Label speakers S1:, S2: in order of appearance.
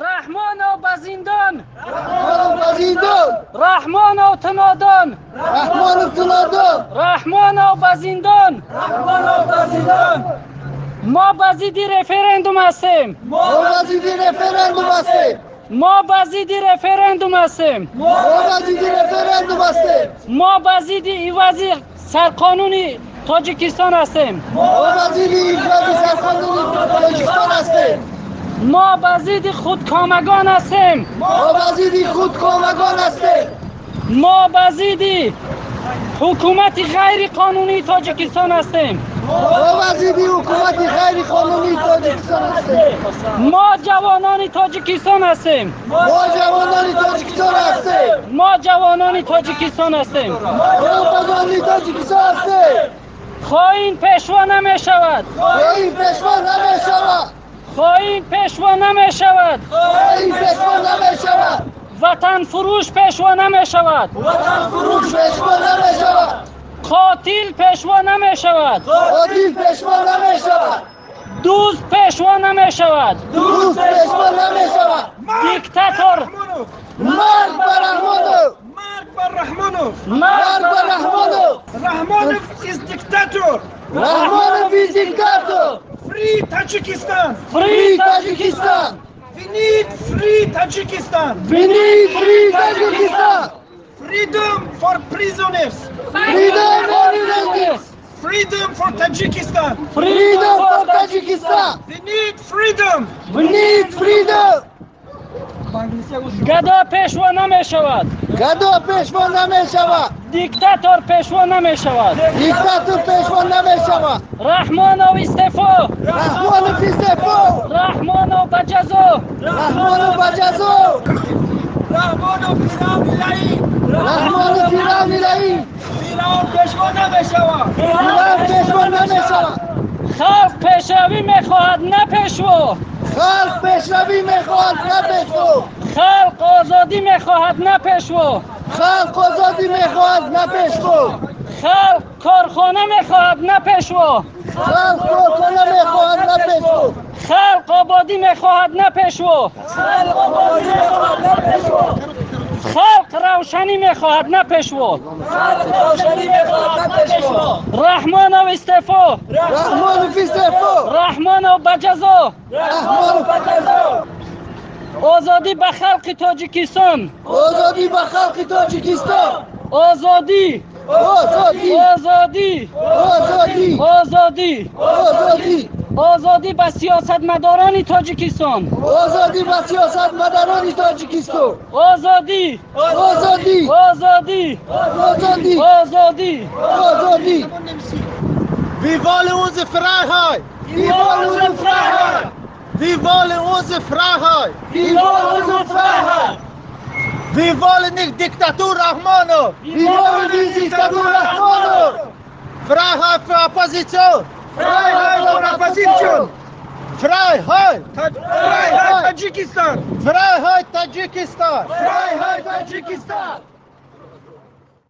S1: Раҳмонов ба зиндон!
S2: Раҳмонов ба зиндон!
S1: Раҳмонов ту нодон!
S2: Раҳмонов ту нодон!
S1: Раҳмонов ба зиндон!
S2: Раҳмонов ба зиндон!
S1: Мо ба зидди референдум ҳастем!
S2: Мо ба зидди референдум ҳастем!
S1: Мо ба зидди референдум ҳастем!
S2: Мо ба зидди референдум ҳастем!
S1: Мо ба зидди ивази сарқонуни Тоҷикистон ҳастем!
S2: Мо ба зидди ивази сарқонуни Тоҷикистон ҳастем!
S1: Мо ба зидди худкомагон ҳастем!
S2: Мо ба зидди худкомагон ҳастем!
S1: Мо ба зидди ҳукумати ғайриқонунии Тоҷикистон ҳастем!
S2: Мо ба зидди ҳукумати ғайриқонунии Тоҷикистон ҳастем!
S1: Мо ҷавонони Тоҷикистон ҳастем!
S2: Мо ҷавонони Тоҷикистон ҳастем!
S1: Мо ҷавонони Тоҷикистон ҳастем!
S2: Мо ҷавонони Тоҷикистон ҳастем!
S1: Хоин пешво намешавад!
S2: Хоин пешво намешавад!
S1: Хоин пешво намешавад!
S2: Хоин пешво намешавад!
S1: Ватанфурӯш пешво намешавад!
S2: Ватанфурӯш пешво намешавад!
S1: Қотил пешво намешавад!
S2: Қотил пешво намешавад!
S1: Дузд пешво намешавад!
S2: Дузд пешво намешавад!
S1: Диктатор!
S2: Марг ба Раҳмонов!
S3: Марг ба Раҳмонов!
S2: Марг ба Раҳмонов!
S3: Rahmonov is dictator!
S2: Rahmonov is dictator!
S3: Free Tajikistan!
S2: Free Tajikistan!
S3: We need free Tajikistan!
S2: We need free Tajikistan!
S3: Freedom for prisoners!
S2: Freedom for prisoners!
S3: Freedom for Tajikistan!
S2: Freedom for Tajikistan!
S3: We need freedom!
S2: We need freedom!
S1: Гадо пешво намешавад!
S2: Гадо пешво намешавад!
S1: Диктатор пешво намешавад!
S2: Диктатор пешво намешавад!
S1: Раҳмонов истеъфо!
S2: Раҳмонов истеъфо!
S1: Раҳмонов ба ҷазо!
S2: Раҳмонов ба ҷазо!
S3: Раҳмонов фиръавни лаин!
S2: Раҳмонов фиръавни лаин!
S3: Фиръавн пешво намешавад!
S2: Фиръавн пешво намешавад!
S1: Халқ пешравӣ мехоҳад, на пешво!
S2: Халқ пешравӣ мехоҳад, на пешво!
S1: Халқ озодӣ мехоҳад, на пешво!
S2: Халқ озодӣ мехоҳад, на пешво!
S1: Халқ корхона мехоҳад, на пешво!
S2: Халқ корхона мехоҳад, на пешво!
S1: Халқ ободӣ мехоҳад, на пешво!
S2: Халқ ободӣ мехоҳад, на пешво!
S1: Халқ равшанӣ мехоҳад, на пешво!
S2: Халқ равшанӣ мехоҳад, на пешво!
S1: Раҳмонов истеъфо!
S2: Раҳмонов истеъфо!
S1: Раҳмонов ба ҷазо!
S2: Раҳмонов ба ҷазо!
S1: Озодӣ ба халқи Тоҷикистон!
S2: Озодӣ ба халқи Тоҷикистон!
S1: Озодӣ!
S2: Озодӣ!
S1: Озодӣ!
S2: Озодӣ!
S1: Озодӣ!
S2: Озодӣ!
S1: Озодӣ ба сиёсатмадорони Тоҷикистон!
S2: Озодӣ ба сиёсатмадорони Тоҷикистон!
S1: Озодӣ!
S2: Озодӣ!
S1: Озодӣ!
S2: Озодӣ!
S1: Озодӣ!
S2: Озодӣ!
S4: Wir wollen unsere Freiheit!
S2: Wir wollen unsere Freiheit!
S4: Wir wollen unsere Freiheit!
S2: Wir wollen unsere Freiheit!
S4: Wir wollen nicht Diktatur Rahmonov!
S2: Wir wollen nicht Diktatur Rahmonov!
S4: Freiheit für Opposition!
S3: Freiheit for opposition!
S4: Freiheit!
S3: Freiheit Tajikistan!
S4: Freiheit Tadschikistan!
S2: Freiheit Tadschikistan!